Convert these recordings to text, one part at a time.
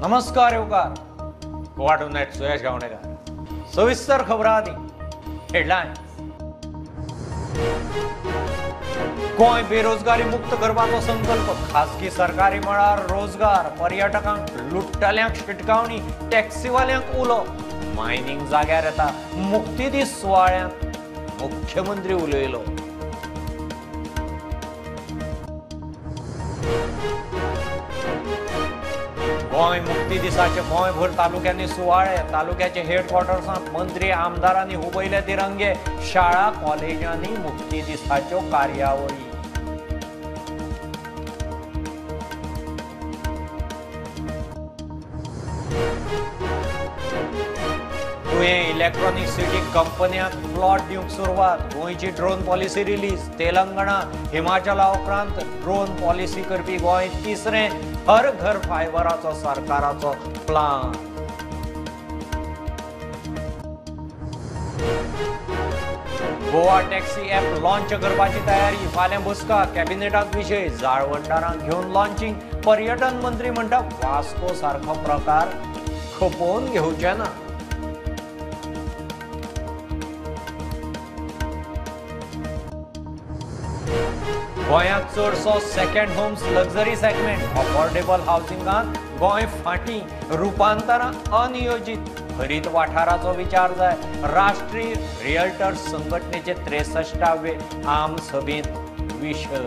नमस्कार येवकार गोवा टुनायट सुयश गावणेकर. सविस्तर खबरां आदी हेडलायन्स. गोंय बेरोजगारी मुक्त करपाचो संकल्प, खासगी सरकारी मळार रोजगार, पर्यटकांक लुट्टल्यांक शिटकावणी, टॅक्सीवाल्यांक उलो, मायनिंग जाग्यार येता, मुक्ती दीस सुवाळ्यांत मुख्यमंत्री उलयलो. गोंय मुक्ती दिसाचे गोंयभर तालुक्यांनी सुवाळे, तालुक्याचे हेडक्वॉर्टर्सांत मंत्री आमदारांनी हुबयले तिरंगे, शाळा कॉलेजांनी मुक्ती दिसाच्यो कार्यावळी. तुयें इलेक्ट्रॉनिक सिटी कंपन्यांक प्लॉट दिवंक सुरवात, गोंयची ड्रोन पॉलिसी रिलीज, तेलंगणा हिमाचला उपरांत ड्रोन पॉलिसी करपी गोंय तिसरें, हर घर फायबराचो सरकाराचो plan. Goa taxi app launch करपाची तयारी, फाल्यां बसका, कॅबिनेटांत विशय, जाळवणदारांक घेवन लॉन्चिंग. पर्यटन मंत्री म्हणटा वास्को सारको प्रकार खपोवन घेवचे ना. गोंयांत चडसो second homes luxury segment, affordable हावसिंगांत Goa फाटीं, रुपांतरां अनियोजीत, हरीत वाठाराचो विचार जाय. राष्ट्रीय रियल्टर्स संघटनेचे 63वे आम सभेंत विशय.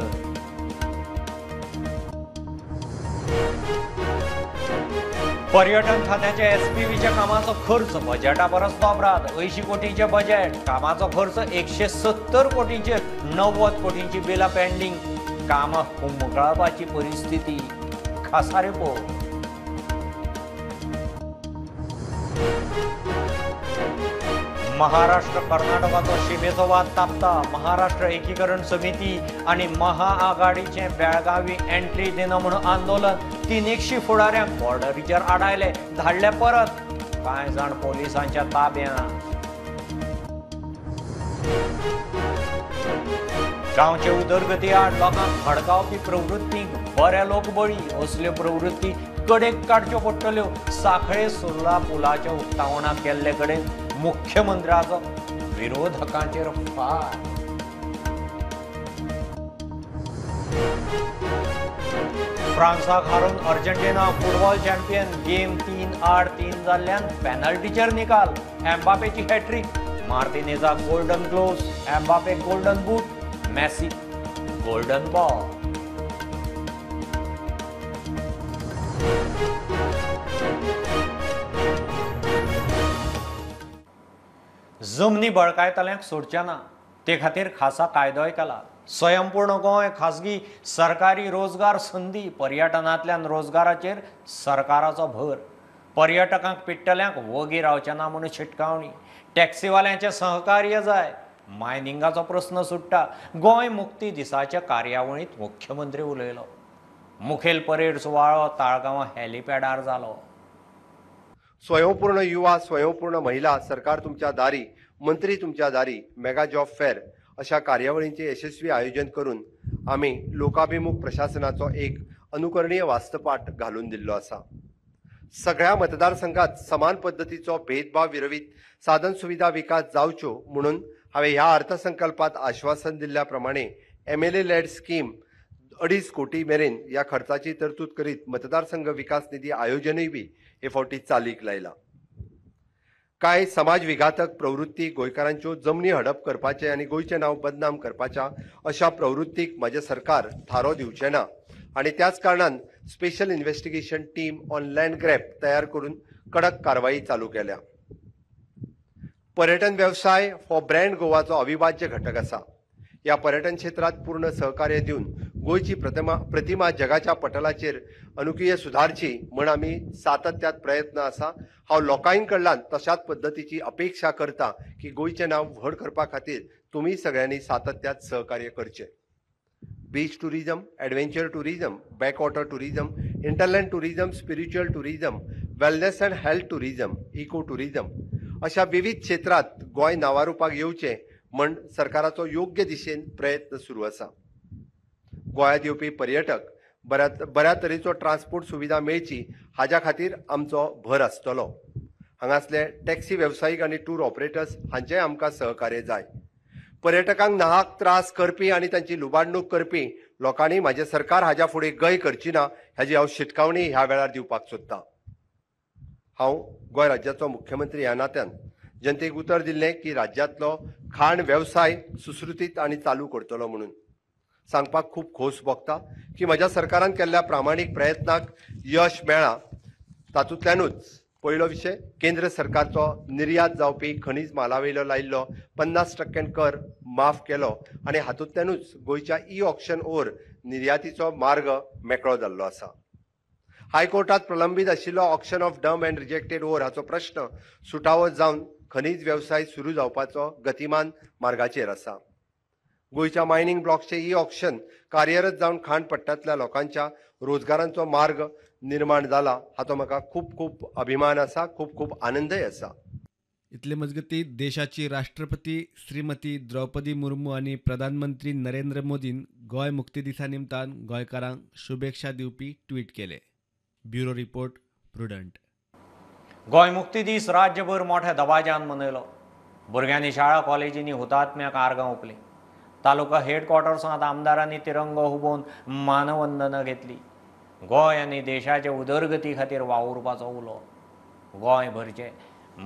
पर्यटन खात्याच्या एसपीव्हीच्या कामाचो खर्च बजेटा परस दोबरात, 80 कोटींचे बजेट, कामाचो खर्च 170 कोटींचेर, 90 कोटींची बिलां पेंडींग, कामां हुमकळावपाची परिस्थिती. खासा रिपोर्ट. महाराष्ट्र कर्नाटकाचो शिमेचो वाद तापता, महाराष्ट्र एकीकरण समिती आनी महाआघाडीचें बेळगावी एंट्री दिना म्हणून आंदोलन, 300 फुडाऱ्यांक बॉर्डरीचेर आडायले, धाडले परत, कांय जाण पोलिसांच्या ताब्यांत. गांवचे उदरगती आड लोकांक भडकावपी प्रवृत्तींक बरे लोक बळी, असल्यो प्रवृत्ती कडेक काडच्यो पडटल्यो. साखळे सुर्ला पुलाच्या उक्तावणाक केल्ले कडेन मुख्यमंत्र्याचो विरोधकांचेर फार. फ्रांसाक हारोवन अर्जेंटिना फुटबॉल चॅम्पियन, गेम 3-3 जाल्ल्यान पेनल्टीचेर निकाल. एम्बापेची hat-trick, मार्टिनेजाक golden gloves, Mbappe golden boot, Messi golden ball. जमनी बळकायतल्यांक सोडचे ना, ते खातीर खासा कायदोय केला. स्वयंपूर्ण गोंय, खासगी सरकारी रोजगार संदी, पर्यटनांतल्यान रोजगाराचेर सरकाराचो भर, पर्यटकांक पिडटल्यांक वगी रावचे ना म्हणून शिटकावणी, टॅक्सीवाल्यांचें सहकार्य जाय, मायनिंगाचो प्रस्न सुट्टा. गोंय मुक्ती दिसाच्या कार्यावळींत मुख्यमंत्री उलयलो. मुखेल परेड सुवाळो ताळगांवां हेलिपॅडार जालो. स्वयंपूर्ण युवा, स्वयंपूर्ण महिला, सरकार तुमच्या दारी, मंत्री तुमच्या दारी, मेगा जॉब फेअर अशा कार्यावळींचे यशस्वी आयोजन करून आमी लोकाभिमुख प्रशासनाचो एक अनुकरणीय वास्तपाठ घालून दिल्लो आसा. सगळ्या मतदारसंघात समान पद्दतीचो भेदभाव विरवीत साधन सुविधा विकास जावच्यो म्हणून हांवें ह्या अर्थसंकल्पात आश्वासन दिल्ल्या प्रमाणे MLA lead स्कीम 2.5 कोटी मेरेन ह्या खर्चाची तरतूद करीत मतदारसंघ विकास निधी आयोजनूय बी हे फावटी चालीक लायला. कांय समाज विघातक प्रवृत्ती गोंयकारांच्यो जमनी हडप करपाचें आनी गोंयचें नांव बदनाम करपाच्या अशा प्रवृत्तीक म्हजें सरकार थारो दिवचें ना आनी त्याच कारणान special investigation team on land grab तयार करून कडक कारवाई चालू केल्या. पर्यटन वेवसाय हो ब्रँड गोवाचो अविभाज्य घटक आसा. ह्या पर्यटन क्षेत्रांत पूर्ण सहकार्य दिवन गोंयची प्रतिमा जगाच्या पटलाचेर अनुकीय सुदारची म्हण आमी सातत्यात प्रयत्न आसा. हांव लोकां कडल्यान तशाच पद्दतीची अपेक्षा करता की गोंयचें नांव व्हड करपा खातीर तुमी सगळ्यांनी सातत्यात सहकार्य करचें. Beach tourism, adventure tourism, backwater tourism, hinterland tourism, spiritual tourism, wellness and health tourism, eco tourism अशा विविध क्षेत्रांत गोंय नांवारूपाक येवचें म्हण सरकाराचो योग्य दिशेन प्रयत्न सुरू आसा. गोंयांत येवपी पर्यटक बऱ्या तरेचो ट्रान्सपोर्ट सुविधा मेळची हाज्या खातीर आमचो भर आसतलो. हांगासले टॅक्सी वेवसायीक आनी टूर ऑपरेटर्स हांचेय आमकां सहकार्य जाय. पर्यटकांक नाहक त्रास करपी आनी तांची लुबाडणूक करपी लोकांनी म्हाजें सरकार हाज्या फुडें गय करची ना हाजी हांव शिटकावणी ह्या वेळार दिवपाक सोदतां. हांव गोंय राज्याचो मुख्यमंत्री ह्या नात्यान जनतेक उतर दिल्लें की राज्यांतलो खाण वेवसाय सुश्रुतीत आनी चालू करतलो म्हणून. सांगपाक खूब खोस भोगता की म्हज्या सरकारान केल्ल्या प्रामाणीक प्रयत्नाक यश मेळ्ळां. तातूंतल्यानूच पयलो विशय, केंद्र सरकारचो निर्यात जावपी खनीज मालावयलो लायिल्लो 50% कर माफ केलो आनी हातूंतल्यानूच गोंयच्या ई ऑक्शन ओर निर्यातीचो मार्ग मेकळो जाल्लो आसा. हायकोर्टात प्रलंबीत आशिल्लो auction of dump and rejected ore हाचो प्रश्न सुटावो जावन खनीज वेवसाय सुरू जावपाचो गतिमान मार्गाचेर आसा. गोंयच्या मायनिंग ब्लॉक्सचे ई ऑक्शन कार्यरत जावन खाण पट्ट्यांतल्या लोकांच्या रोजगारांचो मार्ग निर्माण जाला हाचो म्हाका खूब खूब अभिमान आसा, खूब खूब आनंदय आसा. इतले मजगती देशाची राष्ट्रपती श्रीमती द्रौपदी मुर्मू आनी प्रधानमंत्री नरेंद्र मोदीन गोंय मुक्ती दिसा निमतान गोंयकारांक शुभेच्छा दिवपी ट्वीट केले. Bureau report, Prudent. Goa मुक्ती दीस राज्यभर मोठ्या दबाज्यान मनयलो. भुरग्यांनी शाळा कॉलेजींनी हुतात्म्याक आर्गां ओंपलीं. तालुका हेडक्वॉर्टर्सांत आमदारांनी तिरंगो हुबोवन मानवंदना घेतली. गोंय आनी देशाचे उदरगती खातीर वावुरपाचो उलो. गोंय भरचे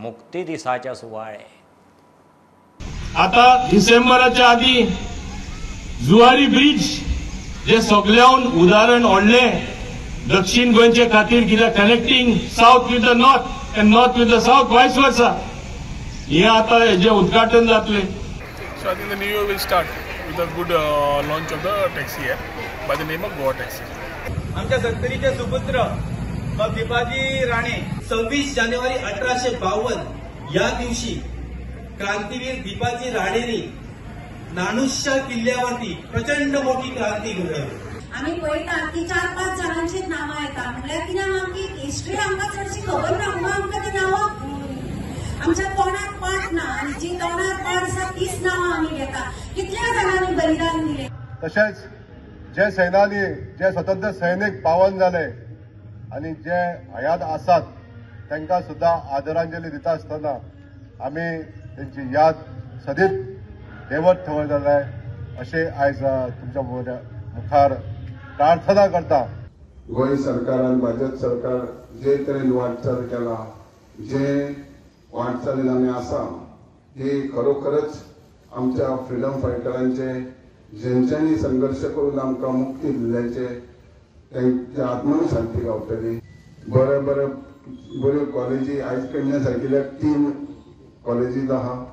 मुक्ती दिसाचे सुवाळे. आता डिसेंबराच्या आदी जुवारी ब्रिज जे सगळ्याहून उदाहरण ओडले दक्षिण गोंयचे खातीर, कित्याक connecting south with the north and north with the south vice versa, हे आता हेजें उद्घाटन जातलें. So I think the new year will start with a good launch of the taxi app by the name of Goa Taxi. आमच्या सत्तरीचे सुपुत्र दीपाजी राणे 26 जानेवारी 1852 या दिवशी क्रांतीवीर दीपाजी राणेंनी नानुष्या किल्ल्यावरती प्रचंड मोठी क्रांती घडवली. आमी पळयता की 4-5 जाणांचीच नांवां येता, म्हणल्यार कितें आमची हिस्ट्री आमकां चडशी खबर ना, म्हणून आमकां ती नांवां आमच्या तोंडार पाठ ना आनी जी तोंडार पाठ आसा तीच नांवां आमी घेता. कितल्या जाणांनी बलिदान दिलें. तशेंच जे सेनानी, जे स्वतंत्र सैनिक पावन जाले आनी जे हयात आसात तांकां सुद्दां आदरांजली दिता आसतना आमी तेंची याद सदींच देवत ठेवत जाय अशें आयज तुमच्या मुखार प्रार्थना करता. गोंय सरकारान, भाजप सरकार जे तरेन वाटचाल केला, जे वाटचालीन आमी आसा, ही खरोखरच आमच्या फ्रिडम फायटरांचे, जेंच्यांनी संघर्श करून आमकां मुक्ती दिल्ल्याचे, तेंच्या आत्मन शांती गावतली. बरे बरे बऱ्यो कॉलेजी आयज कडल्या सारकिल्या 3 कॉलेजीज आहा.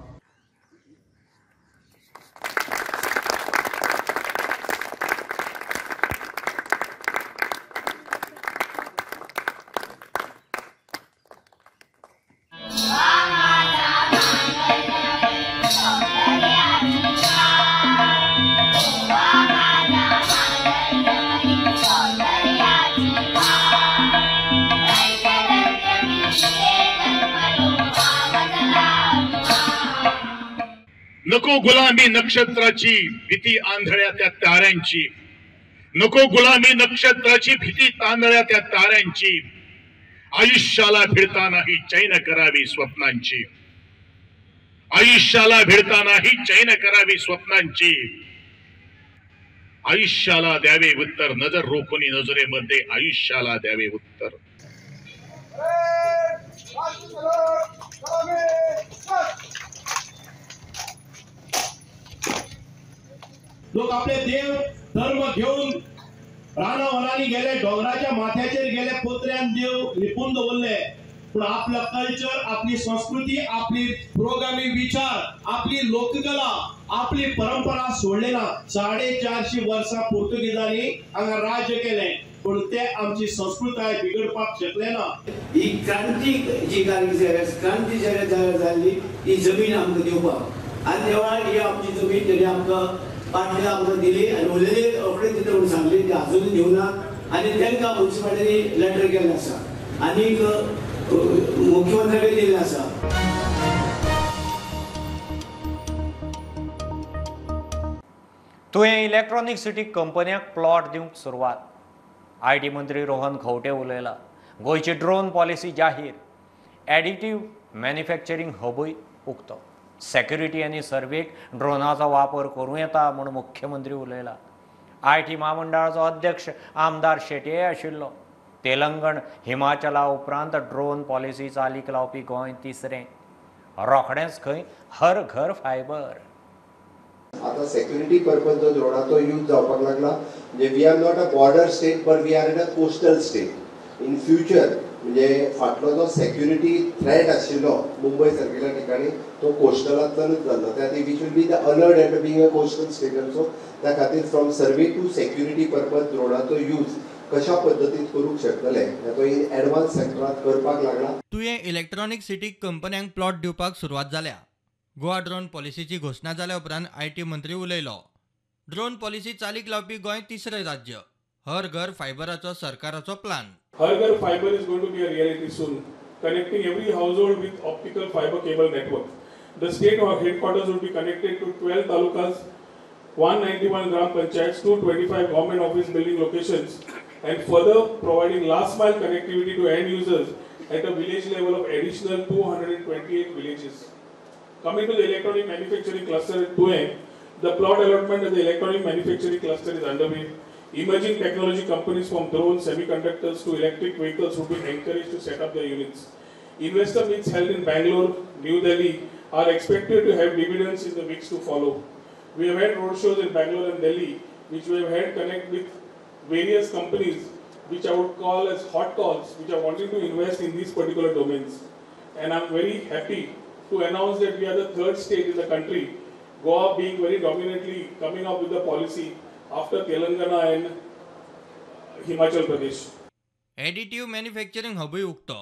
नको गुलामी नक्षत्राची भीती आंधळ्या त्या ताऱ्यांची, नको गुलामी नक्षत्राची भीती तांदळ्या त्या ताऱ्यांची, आयुष्याला भिडतानाही चैन करावी स्वप्नांची, आयुष्याला भिडतानाही चैन करावी स्वप्नांची, आयुष्याला द्यावे उत्तर नजर रोखुनी नजरेमध्ये, आयुष्याला द्यावे उत्तर. लोक आपले देव धर्म घेवन रानावनांनी गेले, दोंगराच्या माथ्याचेर गेले, पोत्र्यान देव लिपून दवरले, पूण आपलो कल्चर, आपली संस्कृती, आपली पुरोगामी विचार, आपली लोककला, आपली परंपरा सोडले ना. 450 वर्सां पोर्तुगेजांनी हांगा राज्य केलें, पूण ते आमची संस्कृताय बिगडपाक शकले ना. ही क्रांती जी क्रांती जाल्ली ही जमीन आमकां दिवपाक आनी देवळान ही आमची जमीन तेणी आमकां पाटली आमकां दिली आनी उरलेली रोखडे दिता म्हणून सांगली, ती आजुनूय दिवना आनी तांकां म्युनिसिपालिटीनी लेटर केल्लें आसा आनीक मुख्यमंत्र्या कडेन दिल्लें आसा. तुवें इलेक्ट्रॉनिक सिटी कंपन्यांक प्लॉट दिवंक सुरवात. IT मंत्री रोहन खंवटे उलयला. गोंयची ड्रोन पॉलिसी जाहीर. एडिटीव मॅन्युफॅक्चरींग हबूय उक्तो. सेक्युरिटी आनी सर्वेक ड्रोनाचो वापर करूं येता म्हूण मुख्यमंत्री उलयला. IT म्हामंडळाचो अध्यक्ष आमदार शेटये आशिल्लो. तेलंगण हिमाचला उपरांत ड्रोन पॉलिसी चालीक लावपी गोंय तिसरें. रोखडेंच खंय हर घर फायबर. आता सेक्युरिटी पर्पज जो ड्रोनाचो यूज जावपाक लागला, म्हणजे we are not a border state but we are in a coastal state. In future म्हणजे फाटलो जो सेक्युरिटी थ्रेट आशिल्लो मुंबय सारकेल्या ठिकाणी तो कोस्टलांतल्यानूच जाल्लो. त्या खातीर we should be the alert at being a coastal state also. त्या खातीर from survey to security purpose ड्रोनाचो use कशा पद्दतीन करूंक शकतले तो इन एडवान्स सेक्टरांत करपाक लागला. तुयें इलेक्ट्रॉनिक सिटी कंपन्यांक प्लॉट दिवपाक सुरवात जाल्या. गोवा ड्रोन पॉलिसीची घोशणा जाल्या उपरांत IT मंत्री उलयलो. ड्रोन पॉलिसी चालीक लावपी गोंय तिसरें राज्य. हर घर फायबराचो सरकाराचो plan. Har Ghar fiber is going to be a reality soon, connecting every household with optical fiber cable network. The state headquarters will be connected to 12 talukas, 191 gram panchayats, 225 government office building locations, and further providing last mile connectivity to end users at a village level of additional 228 villages. Coming to the electronic manufacturing cluster at Tuem, the plot allotment of the electronic manufacturing cluster is underway. Emerging technology companies from drones, semiconductors to electric vehicles would be encouraged to set up their units. Investor meets held in Bangalore, New Delhi are expected to have dividends in the weeks to follow. We have had road shows in Bangalore and Delhi, which we have had connect with various companies, which I would call as hot calls, which are wanting to invest in these particular domains. And I'm very happy to announce that we are the third state in the country, Goa being very dominantly coming up with the policy after Telangana and Himachal Pradesh. Additive manufacturing हबूय उक्तो.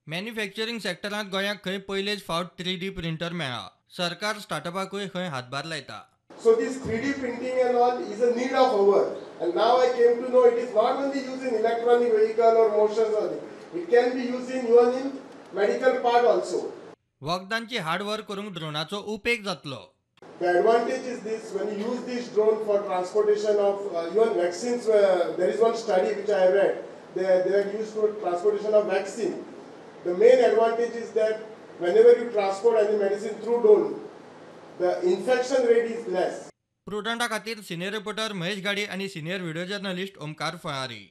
Manufacturing सेक्टरांत गोंयाक खंय पयलेच फावट 3D printer मेळ्ळा. सरकार स्टार्टअपाकूय खंय हातभार लायता. So this 3D printing and all is a need of hour. And now I came to know it is not only used in electronic vehicle or motions or it can be used in even in medical part also. वखदांची hard work करूंक ड्रोनाचो उपेग जातलो. The advantage is this, when you use this drone for transportation of even vaccines, there is one study which I have read, they are used for transportation of vaccine. The main advantage is that whenever you transport any medicine through drone, the infection rate is less. प्रुडंटा खातीर senior reporter Mahesh गाडी आनी senior video journalist Omkar Falari.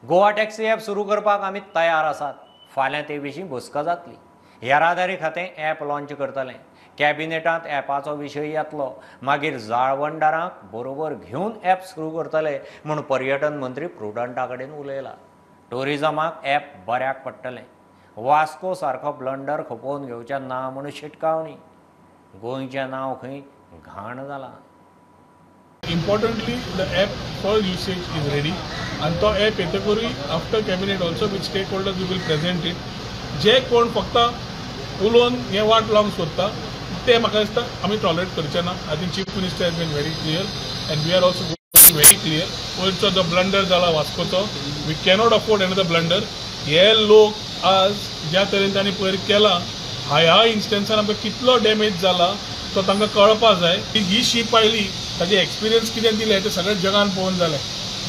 Goa taxi app सुरू करपाक आमी तयार आसात. फाल्यां ते विशीं बसका जातली. येरादारी खातें ॲप लॉन्च करतलें. कॅबिनेटांत ॲपाचो विशय येतलो. मागीर जाळवणदारांक बरोबर घेवन ॲप सुरू करतले म्हूण पर्यटन मंत्री प्रुडंटा कडेन उलयला. टुरिजमाक ॲप बऱ्याक पडटलें. वास्को सारको ब्लंडर खपोवन घेवचें ना म्हूण शिटकावणी. गोंयचें नांव खंय घाण जालां. Importantly, the app for usage is ready आनी तो ॲप येतकूय after cabinet also with stakeholders we will present it. जे कोण फक्त उलोवन हें वाट लावंक सोदता ते म्हाका दिसता आमी टॉलरेट करचे ना. I think chief minister has been very clear and we are also very clear. वयरचो जो ब्लंडर जाला वास्कोचो, we cannot afford another blunder. हे लोक आज ज्या तरेन तांणी पयर केला, ह्या इन्स्टन्सान आमकां कितलो डॅमेज जाला तो तांकां कळपा जाय. ही शीप आयली ताजे एक्सपिरियन्स कितें दिलें तें सगळें जगान पळोवन जालें.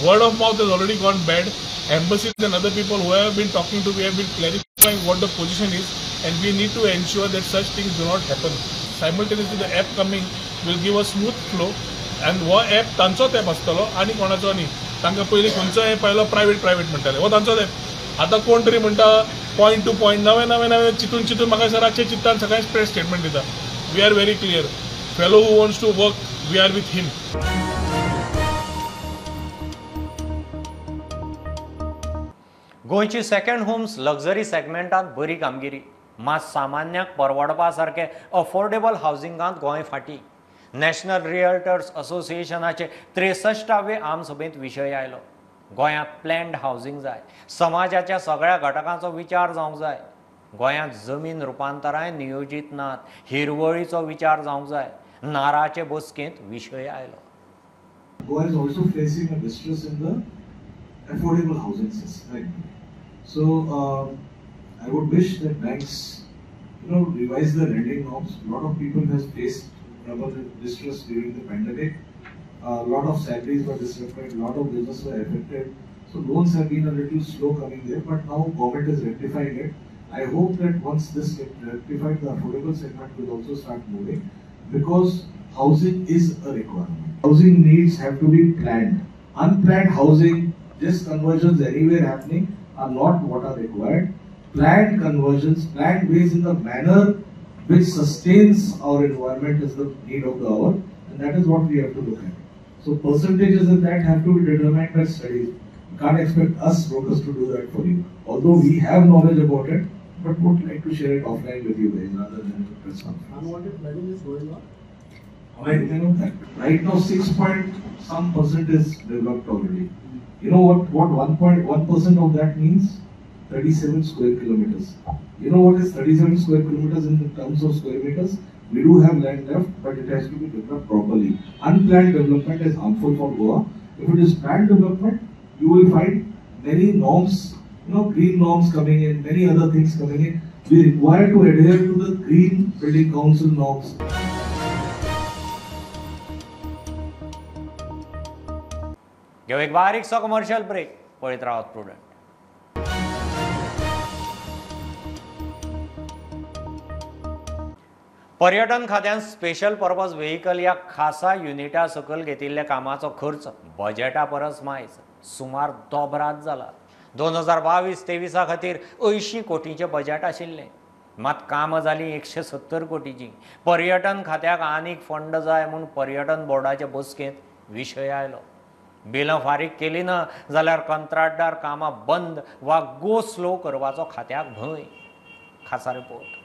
Word of mouth is already gone bad. Embassies and other people who have been talking to, we have been clarifying what the position is, and we need to ensure that such things do not happen. Simultaneously, the app coming will give a smooth flow, and हो app तांचोच app आसतलो आनी कोणाचो न्ही. तांकां पयलीं खंयचो app आयलो private private म्हणटाले, हो तांचोच ॲप. आतां कोण तरी म्हणटा पॉयंट टू पॉयंट, नवें नवें नवें चिंतून चिंतून म्हाका दिसता रातचें चिंतता सकाळीं प्रेस स्टेटमेंट दिता. We are very clear, fellow who wants to work, we are with him. गोंयची सेकंड होम्स लक्झरी सेगमेंटांत बरी कामगिरी. मात सामान्याक परवडपा सारके अफोर्डेबल हावसिंगांत गोंय फाटीं. नॅशनल रियल्टर्स असोसिएशनाचे 63वे आमसभेंत विशय आयलो. गोंयांत प्लॅन्ड हावसिंग जाय. समाजाच्या सगळ्या घटकांचो विचार जावंक जाय. गोंयांत जमीन रुपांतरांय नियोजीत नात. हिरवळीचो विचार जावंक जाय. नाराचे बसकेंत विशय आयलो. Goa is also facing a distress in the affordable housing system. So I would wish that banks, you know, revise the lending norms. A lot of people have faced trouble and distress during the pandemic. A lot of salaries were disrupted, a lot of business were affected. So loans have been a little slow coming there, but now government is rectifying it. I hope that once this gets rectified, the affordable segment will also start moving, because housing is a requirement. Housing needs have to be planned. Unplanned housing, just conversions anywhere happening are not what are required. Planned conversions, planned ways in the manner which sustains our environment is the need of the hour, and that is what we have to look at. So percentages in that have to be determined by studies. You can't expect us brokers to do that for you. Although we have knowledge about it, but would like to share it offline with you guys rather than the press conference. Unwanted flooding is going on? You know that right now 6 point some percent is developed already. You know what 1.1% of that means? 37 square kilometers. You know what is 37 square kilometers in the terms of square meters? We do have land left, but it has to be developed properly. Unplanned development is harmful for Goa. If it is planned development, you will find many norms, you know, green norms coming in, many other things coming in. We require to adhere to the Green Building Council norms. घेऊ एक बारीकसो commercial break, पळयत रावात prudent. पर्यटन खात्यान special purpose vehicle ह्या खासा युनिटा सकयल घेतिल्ल्या कामाचो खर्च बजेटा परस मायज सुमार दोबरात जाला. 2022-23 खातीर 80 कोटींचें बजेट आशिल्लें, मात कामां जालीं 170 कोटींचीं. पर्यटन खात्याक आनीक फंड जाय म्हूण पर्यटन बोर्डाचे बसकेंत विशय आयलो. बिलां फारीक केली ना जाल्यार कंत्राटदार कामां बंद वा गो स्लो करपाचो खात्याक भंय. खासा रिपोर्ट.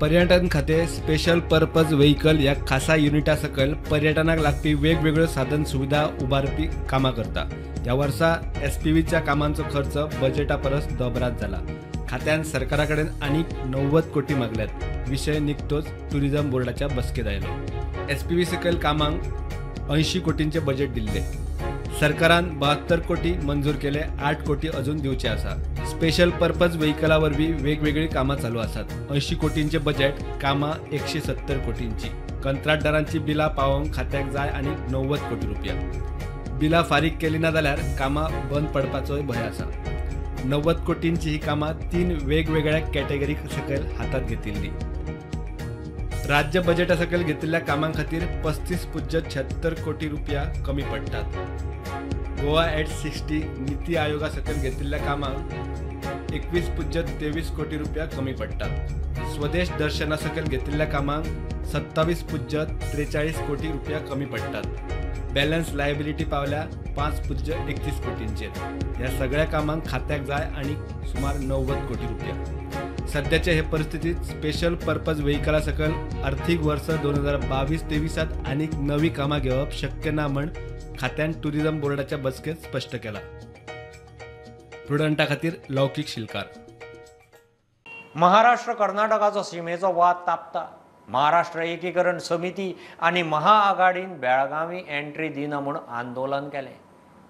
पर्यटन खाते स्पेशल पर्पज व्हेकल ह्या खासा युनिटा सकयल पर्यटनाक लागपी वेगवेगळ्यो साधन सुविधा उबारपी कामां करता. ह्या वर्सा एसपीव्हीच्या कामांचो खर्च बजेटा परस दोबरात जाला. खात्यान सरकारा कडेन आनीक 90 कोटी मागल्यात. विशय निकतोच टुरिझम बोर्डाच्या बसकेत आयलो. एसपीव्ही सकयल कामांक 80 कोटींचे बजेट दिल्ले. सरकारान 72 कोटी मंजूर केले, 8 कोटी अजून दिवचे आसा. स्पेशल पर्पज व्हेकला वरवीं वेगवेगळी कामां चालू आसात. 80 कोटींचे बजेट, कामां 170 कोटींची. कंत्राटदारांची बिलां पावोवंक खात्याक जाय आनी 90 कोटी रुपया. बिलां फारीक केली ना जाल्यार कामां बंद पडपाचोय भंय आसा. 90 कोटींची ही कामां 3 वेगवेगळ्या कॅटेगरी सकयल हातांत घेतिल्ली. राज्य बजेटा सकयल घेतिल्ल्या कामां खातीर 35.76 कोटी रुपया कमी पडटात. गोवा एट 60 नीती आयोगा सकयल घेतिल्ल्या कामांक 21.23 कोटी रुपया कमी पडटात. स्वदेश दर्शना सकयल घेतिल्ल्या कामांक 27.43 कोटी रुपया कमी पडटात. बॅलन्स लायबिलिटी पावल्या 5.31 कोटींचेर. ह्या सगळ्या कामांक खात्याक जाय आनी सुमार 90 कोटी रुपया. सद्याचे हे परिस्थितीत स्पेशल पर्पज व्हेकला सकयल आर्थीक वर्स 2022-23 आनीक नवी कामां घेवप शक्य ना म्हण खात्यान टुरिझम बोर्डाच्या बसकेत स्पश्ट केला. प्रुडंटा खातीर लौकीक शिलकार. महाराष्ट्र कर्नाटकाचो सीमेचो वाद तापता. महाराष्ट्र एकीकरण समिती आनी महाआघाडीन बेळगावी एंट्री दिना म्हूण आंदोलन केलें.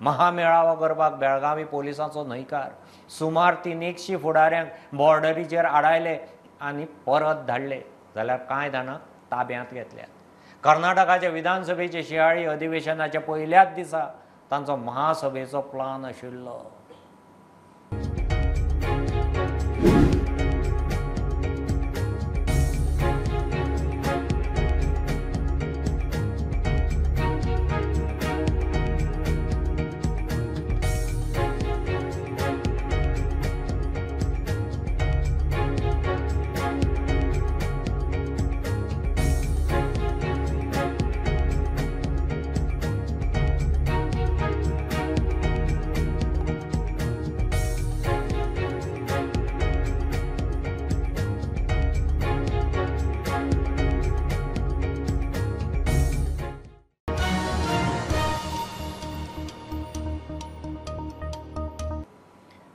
महामेळावो करपाक बेळगावी पोलिसांचो न्हयकार. सुमार 300 फुडाऱ्यांक बॉर्डरीचेर आडायले आनी परत धाडले, जाल्यार कांय जाणांक ताब्यांत घेतल्यात. कर्नाटकाच्या विधानसभेचे शिंयाळी अधिवेशनाच्या पयल्याच दिसा तांचो महासभेचो प्लान आशिल्लो.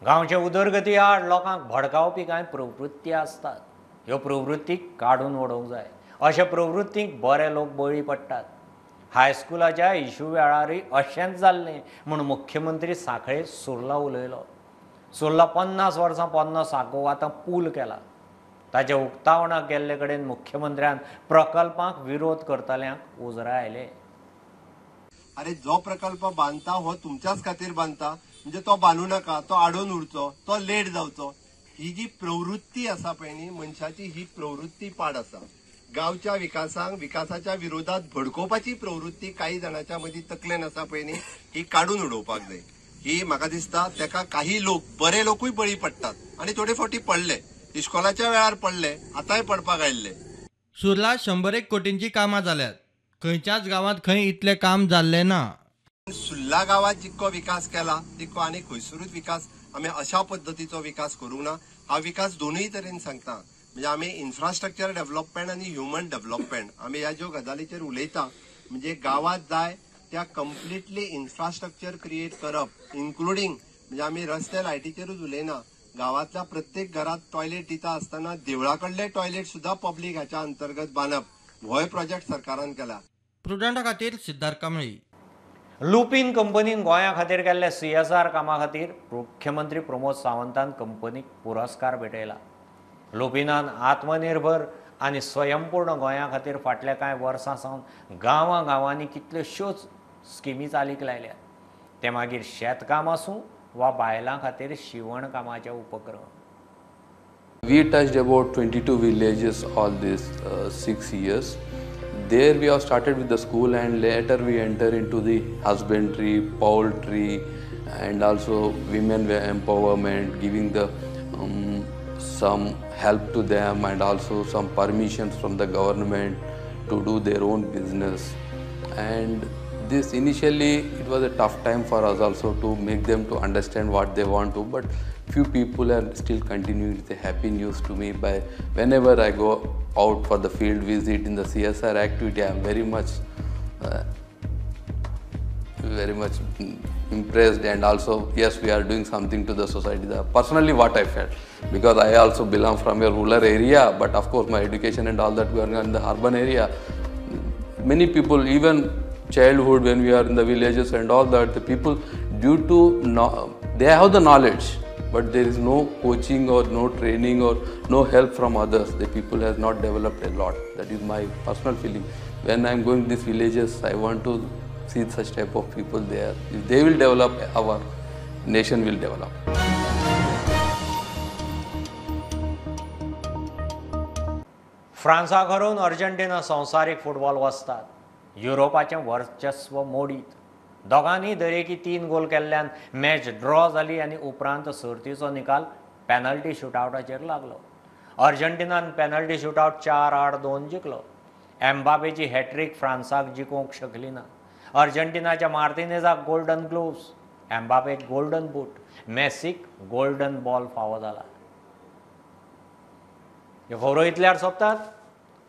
गांवचे उदरगती आड लोकांक भडकावपी कांय प्रवृत्ती आसतात. ह्यो प्रवृत्ती काडून उडोवंक जाय. अशा प्रवृत्तींक बरे लोक बळी पडटात. हायस्कुलाच्या इशू वेळारूय अशेंच जाल्लें म्हूण मुख्यमंत्री सांखळे सुर्ला उलयलो. सुर्ला 50 वर्सां पोन्नो साको आतां पूल केला. ताच्या उक्तावणाक गेल्ले कडेन मुख्यमंत्र्यान प्रकल्पांक विरोध करतल्यांक उजरायले. अरे जो प्रकल्प बांदता हो तुमच्याच खातीर बांदता. म्हणजे तो बांदू नाका, तो आडोवन उरचो, तो लेट जावचो. ही जी प्रवृत्ती आसा पळय न्ही मनशाची, ही प्रवृत्ती पाड आसा. गांवच्या विकासाक, विकासाच्या विरोधात भडकोवपाची प्रवृत्ती काही जाणांच्या मदीं तकलेन आसा पळय न्ही, ही काडून उडोवपाक जाय. ही म्हाका दिसता तेका काही लोक, बरे लोकूय बळी पडटात आनी थोडे फावटी पडले, इश्कोलाच्या वेळार पडले, आतांय पडपाक आयिल्ले. सुर्ला 101 कोटींची कामां जाल्यात, खंयच्याच गांवांत खंय इतलें काम जाल्लें ना. सुर्ला गांवांत जितको विकास केला तितको आनी खंयसरूच विकास आमी अशा पद्दतीचो विकास करूंक ना. हा विकास दोनूय तरेन सांगता, म्हणजे आमी इन्फ्रास्ट्रक्चर डेव्हलपमेंट आनी ह्युमन डेव्हलपमेंट आमी ह्या ज्यो गजालीचेर उलयता, म्हणजे गांवांत जाय त्या कंप्लिटली इन्फ्रास्ट्रक्चर क्रिएट करप, इन्क्लुडींग म्हणजे आमी रस्ते लायटीचेरूच उलयना, गांवांतल्या प्रत्येक घरात टॉयलेट दिता आसतना देवळा कडले टॉयलेट सुद्धा पब्लीक हाच्या अंतर्गत बांदप, होय प्रोजेक्ट सरकारान केला. प्रुडंटा खातीर सिद्धार्थ कांबळी. लुपीन कंपनीन गोंया खातीर केल्ल्या CSR कामा खातीर मुख्यमंत्री प्रमोद सावंतान कंपनीक पुरस्कार भेटयला. लुपिनान आत्मनिर्भर आनी स्वयंपूर्ण गोंया खातीर फाटल्या कांय वर्सां सावन गांवां गांवांनी कितल्योश्योच स्किमी चालीक लायल्यात. ते मागीर शेतकाम आसूं वा बायलां खातीर शिवण कामाचे उपक्रम. We touched about 22 villages all these 6 years. There we have started with the school and later we enter into the husbandry, poultry and also women empowerment, giving the some help to them and also some permissions from the government to do their own business. And this initially it was a tough time for us also to make them to understand what they want to, but few people are still continuing with the happy news to me. By whenever I go out for the field visit in the CSR activity, I am very much impressed, and also yes, we are doing something to the society. Personally what I felt, because I also belong from a rural area, but of course my education and all that we are in the urban area. Many people, even childhood when we are in the villages and all that, the people due to no, they have the knowledge, but there is no coaching or no training or no help from others. The people has not developed a lot. That is my personal feeling. When I am going to these villages, I want to see such type of people there. If they will develop, our nation will develop. फ्रांसाक हरोवन Argentina संवसारीक football वचतात. युरोपाचें वर्चस्व मोडीत दोगांनी दरेकी 3 गोल केल्ल्यान match draw जाली आनी उपरांत सर्तीचो निकाल पॅनल्टी शुटआवटाचेर लागलो. अर्जेंटिनान पॅनल्टी शुटआवट 4-2 जिखलो. एम्बापेची हॅट्रीक फ्रांसाक जिखोवंक शकली ना. अर्जेंटिनाच्या मार्टिनेजाक गोल्डन ग्लोव्स, एम्बापेक गोल्डन बूट, मेसीक गोल्डन बॉल फावो जाला. ह्यो खबरो इतल्यार सोंपतात.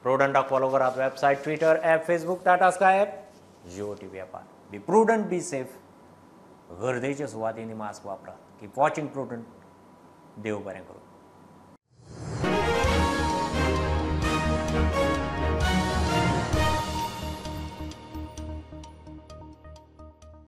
प्रुडंटाक फॉलो करात website, Twitter app, Facebook, Tata Sky app, Jio TV ॲपार. Be prudent, be safe. गर्देच्या सुवातींनी मास्क वापरात. Keep watching Prudent. देव बरें करूं.